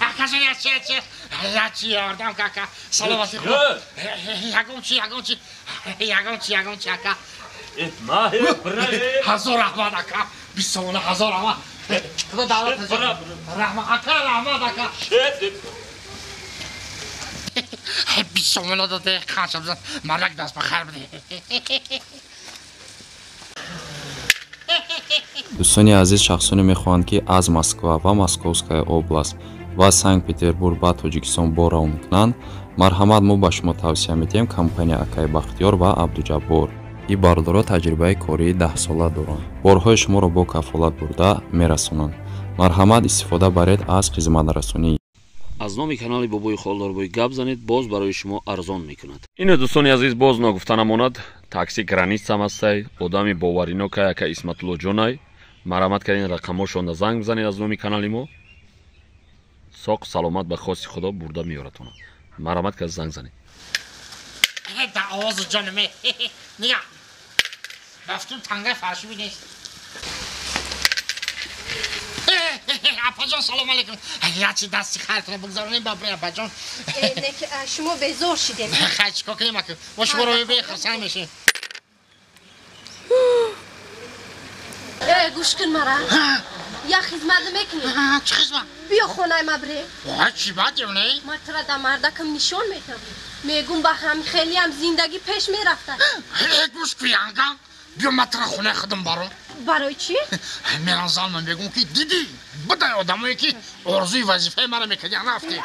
Акаҷон, ячи, ячи, ячи, ёрдам ка, ака, саломати хуб, ягон чи, ягон чи, ягон чи, ягон чи, ака. Ҳазор раҳмат, ака, 20 сомона, ҳазор раҳмат, худо давлат, раҳмат, ака, раҳмат, ака. 20 сомона доде, қанча бизан, мардак, даст ба хайр биде. Дӯстони азиз, шахсоне мехоҳанд, ки аз Москва ва Московская область ва Санкт Петербург ба Тоҷикистон бор равон кунанд, марҳамат, мо ба шумо тавсия медиҳем компания акаи Бахтиёр ва Абдуҷаббор. Ин бародаро таҷрибаи кории 10-сола доранд, борҳои шуморо бо кафолат бурда мерасонанд. Марҳамат, истифода баред аз хизматрасонӣ. Аз номи канали Бобои Холдорбой гап занед, боз барои шумо арзон мекунад. Ине, дӯстони азиз, боз ногуфта намонад, такси Границам ҳастай, одами боваринокай, ака Исматуллоҷонай. Марҳамат кардин, рақамҳошонда занг бизанед, аз номи канали мо соқ саломат ба хости Худо бурда меёратона. Марҳамат кард, занг занед. Да овози ҷонаме нига рафтум, тангаи фаршиби нест. Апаҷон, салом алейкум, ячи дасти хайртона бигзаронем, бабри, апаҷон. Шумо безор шидем. Хай, чикор кунем, ака, мо шуморо мебинем, хурсанд мешем. Гӯш кун мара, як хизмат мекунӣ? Чӣ хизмат? Биё хонаи ма бре. Вай, чӣ бадем, не? Ма тура да мардакам нишон метам, мегум, ба ҳам хелиам зиндагӣ пеш мерафта. Гӯш ку, янга, биё, ма тура хонаи худам баром. Барои чӣ? Мерам, залма мегум, ки дидӣ, бидай одамое, ки орзуи вазифаи мара мекардиан, рафтем.